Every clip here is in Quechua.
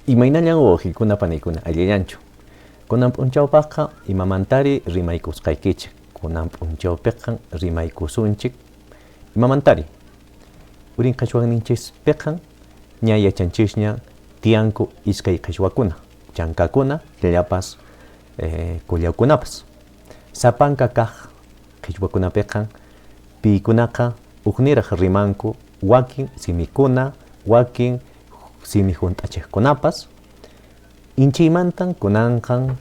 Imaynallan wawqiykuna panaykuna, allillanchu? Kunan p'unchawpaqqa imamantari rimaykusqaykichik? Kunan p'unchawpiqa rimaykusunchik imamantari? Urin qhichwaninchispiqa ña yachanchisña tiyanku iskay qhichwakuna, chankakuna hinallapas qullawkunapas. Sapanka kaq qhichwakunapiqa piykunaqa hukniraq rimanku wakin simikuna, wakin simi hunt'achiqkunapas. Inchiymantan kunanqan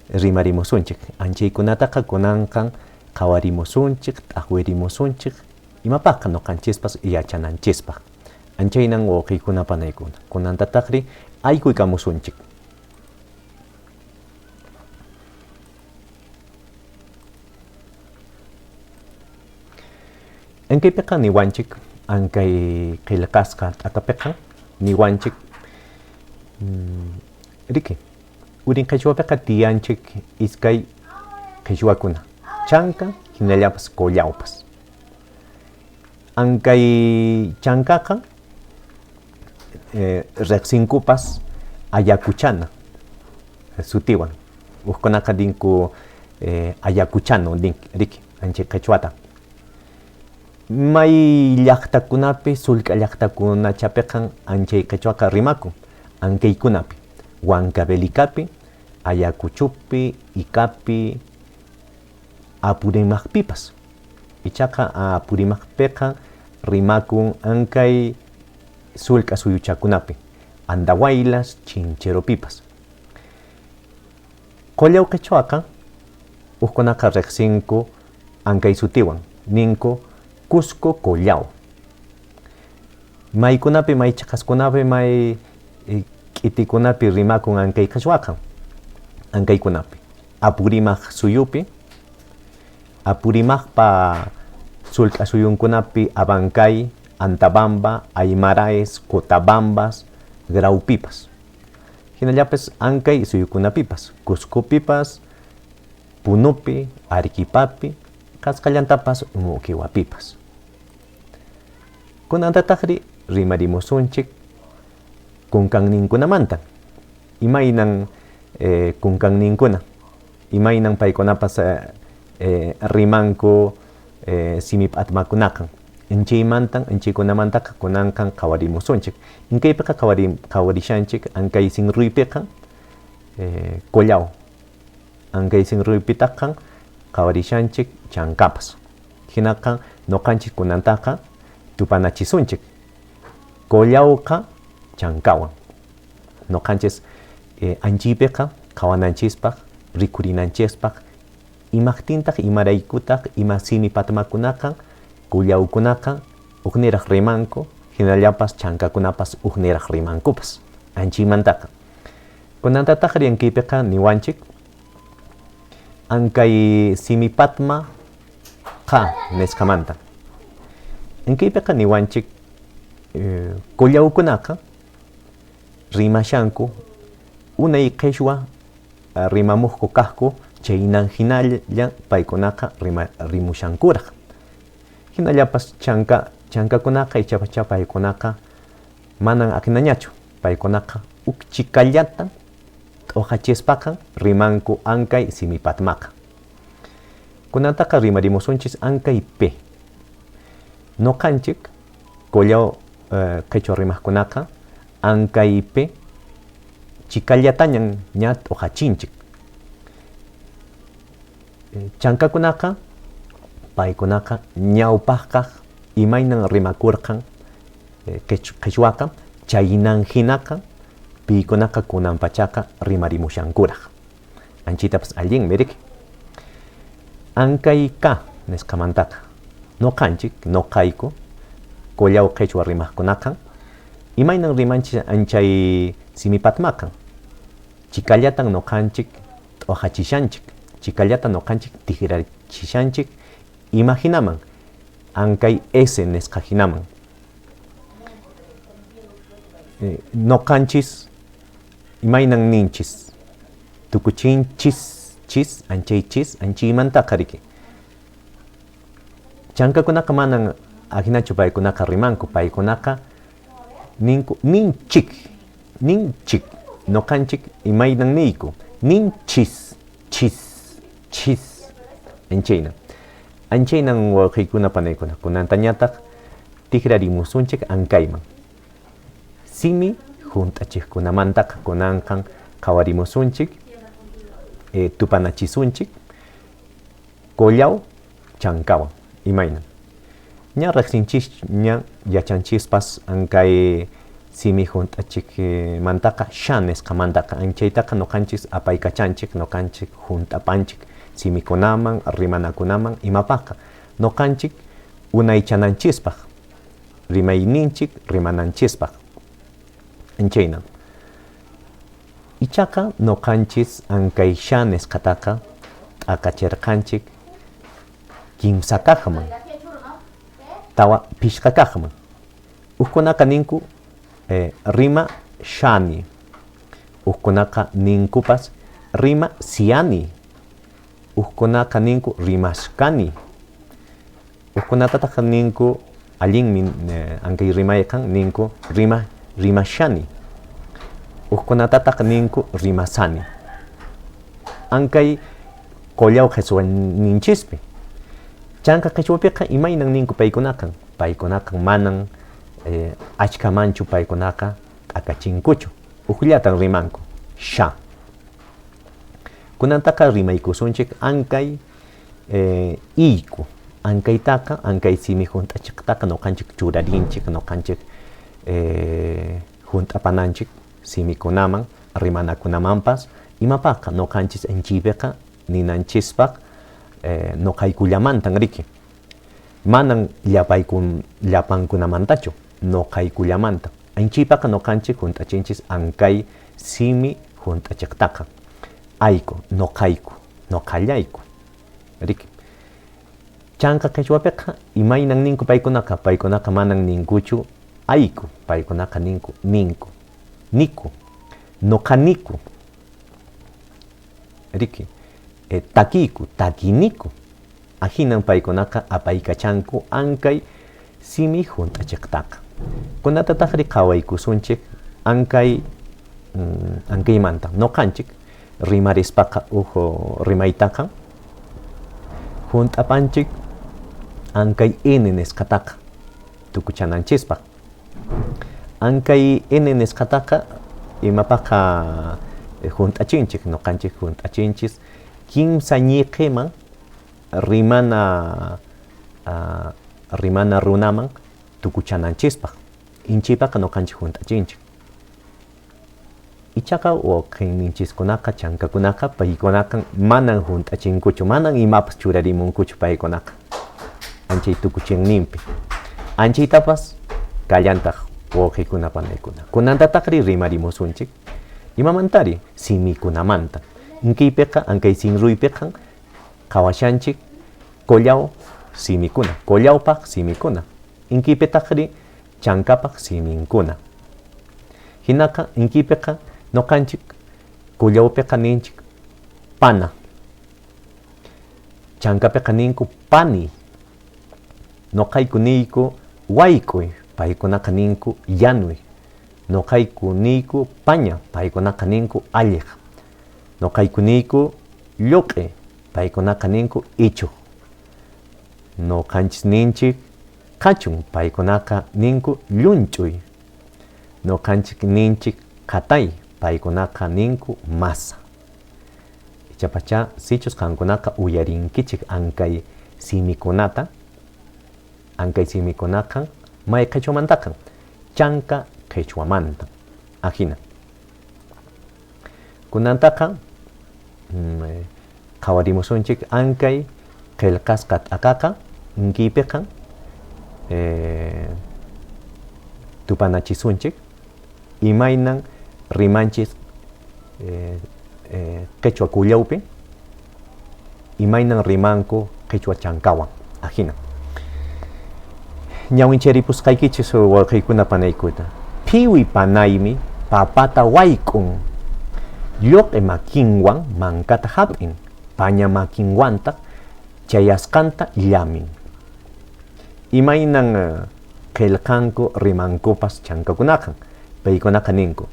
rimarimusunchik, anchaykunataqa kunanqan qhawarimusunchik, t'aqwirimusunchik, imapaqqa ñuqanchispas yachananchispaq. Anchaynan wawqiykuna panaykuna, kunantataqri aykuykamusunchik. Ankaypiqa niwanchik, ankay qillqasqa t'akapiqa niwanchik, riki, urin qhichwapiqa tiyanchik iskay qhichwakuna, chanka hinallapas qullawpas. Ankay chankaqa riqsinkupas ayacuchana sutiwan, hukkunaqa ninku ayacuchano riki, anchay qhichwata. May llaqtakunapi, sullk'a llaqtakunachapiqa anchay qhichwaqa rimakun, ankaykunapi, Huancavelicapi, Ayacuchopi, Icapi, Apurimaqpipas. Ichaqa Apurimaqpiqa rimakun ankay sullk'a suyuchakunapi, Andahuaylas, Chincheropipas. Qullaw qhichwaqa hukkunaqa riqsinku ankay sutiwan, ninku Cusco Collao. Maykunapi, may chiqaskunapi, may k'itikunapi rimakun ankay qhichwaqa, ankaykunapi. Apurimaq suyupi, Apurimaqpa sullk'a suyunkunapi Abancay, Antabamba, Aymaraes, Cotabambas, Graupipas. Hinallapis ankay suyukunapipas, Cuscopipas, Punupi, Arequipapi, qasqallantapas Moqueguapipas. Kunantataqri rimarimusunchik kunkanninkunamanta. Imaynan kunkanninkuna, imaynan paykunapas rimanku simi p'atmakunaqa. Inchiymantan, inchiykunamantaqa kunanqan qhawarimusunchik. Inkaypiqa qhawarishanchik ankay sinruypiqa Collao. Ankay sinruypitaqqa qhawarishanchik chankapas. Hinaqa ñuqanchik kunantaqa tupanachisunchik Collawqa chankawan. Ñuqanchis anchiypiqa qhawananchispaq, rikurinanchispaq, imaqtintaq, imaraykutaq, ima simi patmakunaqa, qullawkunaqa hukniraq rimanku, hinallapas chankakunapas hukniraq rimankupas anchiymantaqa. Kunantataq riankiypiqa niwanchik ankay simi patma qa nisqamanta. Ankaypiqa niwanchik qullawkunaqa rimashanku unay qhichwa rimamuqku kaqku chaynan hinalla paykunaqa rimushankuraq. Hinallapas chanka chankakunaqa ichapacha paykunaqa manan aqinañachu, paykunaqa huk chikallata t'uqachispaqa rimanku ankay simi patmaqa. Kunantaqa rimarimusunchis ankay P. Ñuqanchik Collao qhichwa rimaqkunaqa ankay P chikallatañan ña t'uqachinchik. Chankakunaqa paykunaqa ñawpaqkaq imaynan rimakurqan qhichwaqa chaynan hinaqa piykunaqa kunan pachaqa rimarimushankuraq. Anchitapas allinmi riki. Ankay K nisqamantaqa ñuqanchik, ñuqayku, Collao qhichwa rimaqkunaqa imaynan rimanchis anchay simipatmaqa chikallatan ñuqanchik t'uqachishanchik, chikallata ñuqanchik tikrachishanchik ima hinaman, ankay S nisqa hinaman. Ñuqanchis imaynan ninchis, tukuchinchis, chis, anchay chis, anchiymantaqa riki. Chankakunaqa manan ahinachu paykunaqa rimanku, paykunaqa ninku ninchik, ninchik. Noqanchik imaynan niyku? Ninchis, chis, chis. Anchaynan. Anchaynan wawqiykuna panaykuna. Kunantañataq tikrarimusunchik ankayman. Simi hunt'achiqkunamantaqa kunanqan qhawarimusunchik, tupanachisunchik Collao chankawan imaynan. Ña riqsinchisña yachanchispas ankay simi hunt'achikmantaqa xa nisqamantaqa anchaytaqa noqanchis apaykachanchik, noqanchik hunt'apanchik simikunaman, rimanakunaman imapaqqa noqanchik unaychananchispaq, rimayninchik rimananchispaq. Anchaynan. Ichaqa noqanchis ankay xa nisqataqa t'aqachirqanchik kimsa kaqman, tawa pishqa kaqman. Hukkunaqa ninku rima xani, hukkunaqa ninkupas rima siani, hukkunaqa ninku rimasqani, hukkunatataq ninku allinmi ankay rimayqan ninku rima rimashani, hukkunatataq ninku rimasani. Ankay Collao qhichwaninchispi. Chanka qhichwapiqa imaynan ninku paykunaqa? Paykunaqa manan achkamanchu paykunaqa t'akachinkuchu. Hukllatan rimanku, xa. Kunantaqa rimaykusunchik ankay iyku. Ankaytaqa, ankay simi hunt'achiqtaqa noqanchik churarinchik, noqanchik hunt'apananchik simikunaman, rimanakunamanpas. Imapaqqa noqanchis anchiypiqa ninanchispaq noqaykullamantan riki. Manan llapankunamantachu, noqaykullamanta. Anchiypaqa noqanchik hunt'achinchis ankay simi hunt'achiqtaqa. Ayku, noqayku, noqallayku. Riki. Chanka qhichwapiqa imaynan ninku paykunaqa? Paykunaqa manan ninkuchu ayku, paykunaqa ninku ninku, niku, noqaniku. Riki. Takiku, takiniku. Ahinan paykunaqa apaykachanku ankay simi hunt'achiqtaqa. Kunatataqri qhawaykusunchik ankay ankaymanta. Noqanchik rimarispaqa huk rimaytaqa hunt'apanchik ankay n nisqataqa tukuchananchispaq. Ankay n nisqataqa imapaqqa hunt'achinchik, noqanchik hunt'achinchis kimsa ñiqiman rimana rimana runaman tukuchananchispaq. Inchiypaqa noqanchik hunt'achinchik. Ichaqa wawqinninchiskunaqa, chankakunaqa, paykunaqa manan hunt'achinkuchu, manan imapas churarimunkuchu paykunaqa. Anchay tukuchinninpi. Anchaytapas kallantaq wawqikuna panaykuna. Kunantataqri rimarimusunchik. Imamantari? Simikunamanta. Inkiypiqa, ankay sinruypiqa qhawashanchik Collao simikuna, Collaopaq simikuna. Inkiypitaqri chankapaq siminkuna. Hinaqa inkiypiqa noqanchik Collaupiqa ninchik pana. Chankapiqa ninku pani. Noqayku niyku wayk'uy, paykunaqa ninku yanuy. Noqayku niyku paña, paykunaqa ninku alliq. Noqayku niyku lluq'i, paykunaqa ninku ichuq. Noqanchis ninchik qachun, paykunaqa ninku llunch'uy. Noqanchik ninchik qatay, paykunaqa ninku masa. Ichapacha sichus qankunaqa uyarinkichik ankay simikunata, ankay simikunaqa may qhichwamantaqa, chanka qhichwamanta. Ahina. Kunantaqa qhawarimusunchik ankay qillqasqa t'aqaqa inkiypiqa tupanachisunchik imaynan rimanchis qhichwa Collaupi, imaynan rimanku qhichwa chankawan. Ahina. Ñawincharipusqaykichis wawqiykuna panaykuna. Phiwi panaymi papata wayk'un. Lluq'i makinwan mankata hap'in, paña makinwantaq chayasqanta llamin. Imaynan qillqanku rimankupas chankakunaqa. Paykunaqa ninku.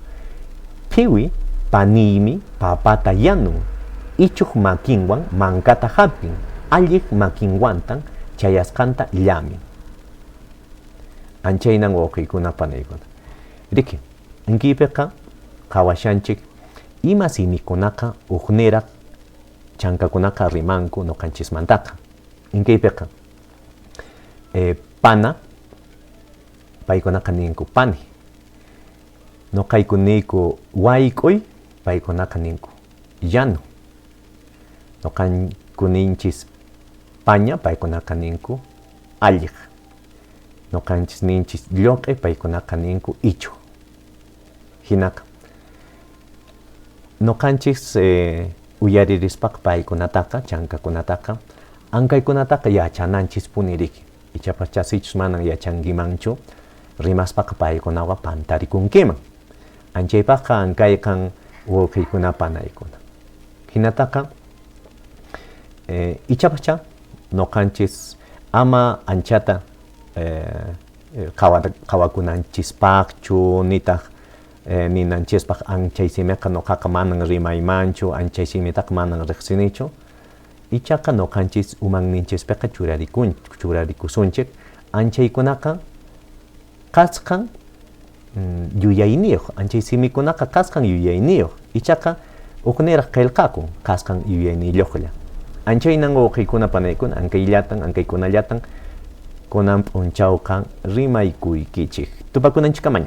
Phiwi Paniymi papata yanun. Ichuq makinwan mankata hap'in, alliq makinwantan chayasqanta llamin. Anchaynan wawqiykuna panaykuna. Riki, inkiypiqa qhawashanchik ima simikunaqa hukniraq chankakunaqa rimanku nuqanchismantaqa. Inkiypiqa pana, paykunaqa ninku pani. Nuqayku niyku wayk'uy, paykunaqa ninku llanu. Nuqanku ninchis paña, paykunaqa ninku alliq. Nuqanchis ninchis lluq'i, paykunaqa ninku ichu. Hinaqa nuqanchis uyaririspaqa paykunataqa, chankakunataqa, ankaykunataqa yachananchispuni riki. Ichapas chasichus manan yachankimanchu, rimaspaqa paykunawan pantarikunkiman. Anchaypaqqa ankayqan wawqiykuna panaykuna. Hinataqa ichapaschá nuqanchis ama anchata qhawakunanchispaqchu nitaq ninanchispaq anchay simiqa nuqaqa manan rimaymanchu, anchay simitaqa manan riqsinichu. Ichaqa nuqanchis umanninchispiqa churarikusunchik anchaykunaqa kasqan yuyayniyuq, anchay simikunaqa kasqan yuyayniyuq, ichaqa hukniraq qillqakun kasqan yuyayniyuqlla. Anchaynan wawqiykuna panaykuna ankayllatan, ankaykunallatan kunan p'unchawqa rimaykuykichik. Tupakunanchikkamaña.